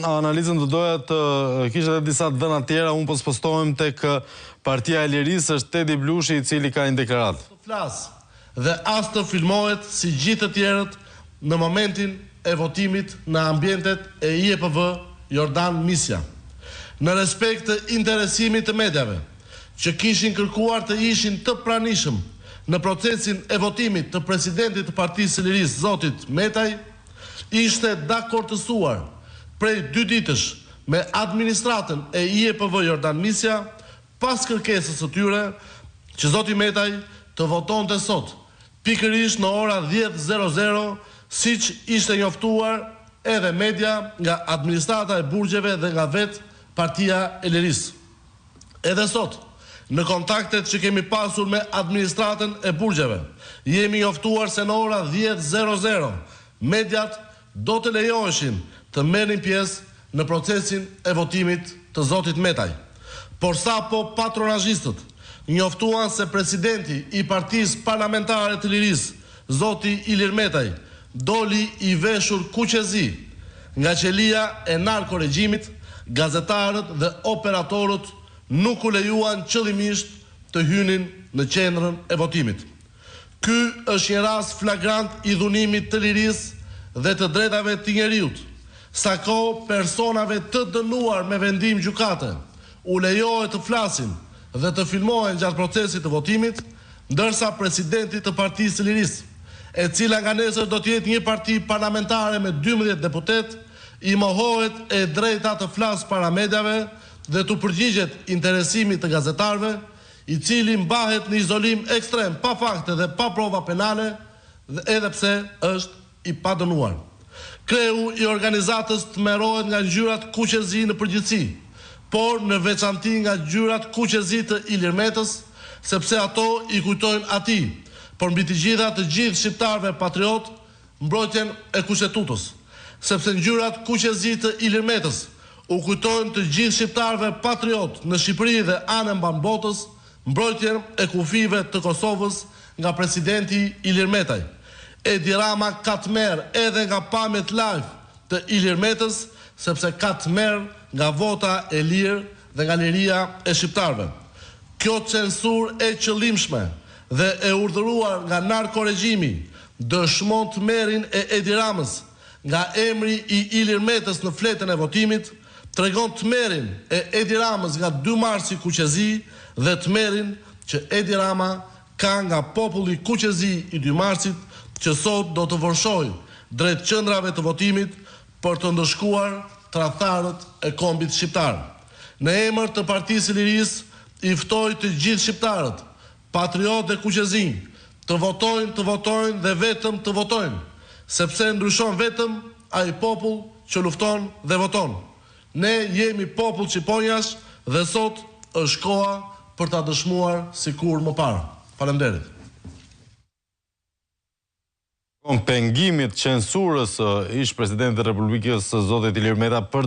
analizën do doja të kisha edhe disa të dhëna të tjera, unë po spostohem tek Partia e Lirisë, është Tedi Blushi i cili ka një deklaratë. Të flasë dhe as të filmohet si gjithë të tjerët në momentin e votimit në ambientet e IEPV Jordan Misja. Në respekt të interesimit të mediave, që kishin kërkuar të ishin të pranishëm në procesin e votimit të presidentit të Partisë së Lirisë zotit Metaj, ishte dakortësuar prej dy ditësh me administratën e IEPV Jordan Misja pas kërkesës së tyre që zoti Metaj të votonte sot, pikërisht në ora 10:00 siç ishte njoftuar edhe media nga administrata e burgjeve dhe nga vetë Partia e Lirisë. Edhe sot, në kontaktet që kemi pasur me administratën e burgjeve, jemi njoftuar se në ora 10:00 mediat do të lejoheshin të merrnin pjesë në procesin e votimit të zotit Metaj. Por sapo patronazhistët njoftuan se presidenti i Partisë Parlamentare të Lirisë, zoti Ilir Metaj, doli i veshur kuqezi nga qelia e narkoregjimit, gazetarët dhe operatorët nuk u lejuan qëllimisht të hynin në qendrën e votimit. Ky është një rast flagrant i dhunimit të lirisë dhe të drejtave të njeriut. Sa kohë personave të dënuar me vendim gjykate u lejohet të flasin dhe të filmohen gjatë procesit të votimit, ndërsa presidentit të Partisë së Lirisë, e cila nga nesër do të jetë një parti parlamentare me 12 deputetë, i mohohet e drejta të flasë para mediave dhe t'u përgjigjet interesimit të gazetarëve, i cili mbahet në izolim ekstrem pa fakte dhe pa prova penale dhe edhe pse është i padënuar. Kreu i organizatës tmerrohet nga ngjyrat kuqezi në përgjithësi, por në veçanti nga ngjyrat kuqezi të Ilir Metës, sepse ato i kujtojnë atij, por mbi të gjitha të gjithë shqiptarëve patriotë, mbrojtjen e Kushtetutës, sepse ngjyrat kuqezi të Ilir Metës u kujtojnë të gjithë shqiptarëve patriotë në Shqipëri dhe anembanë botës mbrojtjen e kufijve të Kosovës nga presidenti Ilir Metaj. Edi Rama ka tmerr edhe nga pamjet live të Ilir Metës, sepse ka tmerr nga vota e lirë dhe nga liria e shqiptarëve. Kjo censurë e qëllimshme dhe e urdhëruar nga narkoregjimi dëshmon tmerrin e Edi Ramës nga emri i Ilir Metës në fletën e votimit, tregon tmerrin e Edi Ramës nga 2 marsi kuqezi dhe tmerrin që Edi Rama ka nga populli kuqezi i 2 marsit që sot do të vërshojë drejt qendrave të votimit për të ndëshkuar tradhtarët e kombit shqiptar. Në emër të Partisë së Lirisë i ftoj të gjithë shqiptarët, patriotë dhe kuqezinj, të votojnë, të votojnë dhe vetëm të votojnë, sepse ndryshon vetëm ai popull që lufton dhe voton. Ne jemi popull shqiponjash dhe sot është koha për ta dëshmuar si kurrë më parë. Faleminderit. Pengimit censurës së ish presidentit të Republikës zotit Ilir Meta për.